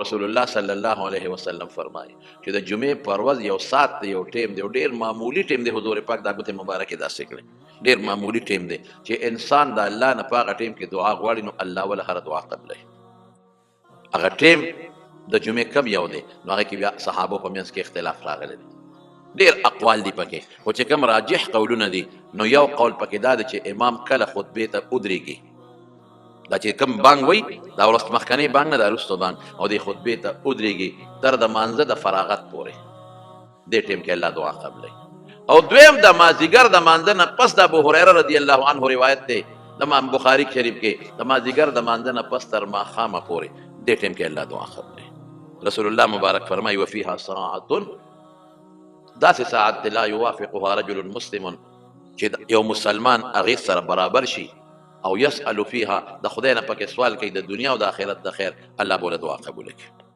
رسول الله صلی الله علیه وسلم فرمایي چې د جمعې پر ورځ یو ساعت دی، یو ټیم دی، ډیر معمولی ټیم دی. حضور پاک دا ګوتې مبارکې داسې کړې، ډیر معمولی ټیم دی چې انسان د الله نه په هغه ټیم کې دعا غواړي نو الله وله هره دعا قبلوي. هغه ټیم د جمعې کم یو دی، نو هغه کې بیا صحابو په منځ کې اختلاف راغلی دی، ډیر اقوال دي پکې، خو چې کوم راجح قولونه دي نو یو قول پکې دا دی چې امام کله خطبې ته ودرېږي، دا چې کوم بانګ وای دا ورست مخکنی بانګ نه، دا وروسته بانګ، او دې خطبې ته ودرېږي تر د مانځه د فراغت پورې، دې ټیم کې الله دعا قبلوي. او دویم د مازیګر د مانځه نه پس د ابو هریره رضی الله عنه روایت دی د امام بخاري شریف کې، د مازیګر د مانځه نه پس تر ماښامه پورې دې ټیم کې الله دعا قبلوي. رسول الله مبارک فرمایي وفیها ساعة، داسې ساعت دی لا یوافقها رجل مسلم، چې یو مسلمان هغې سره برابر شي او یسأل فیها، د خدای نه پکې سوال کوي د دنیا او د آخرت د خیر، الله به له دعا قبوله کړي.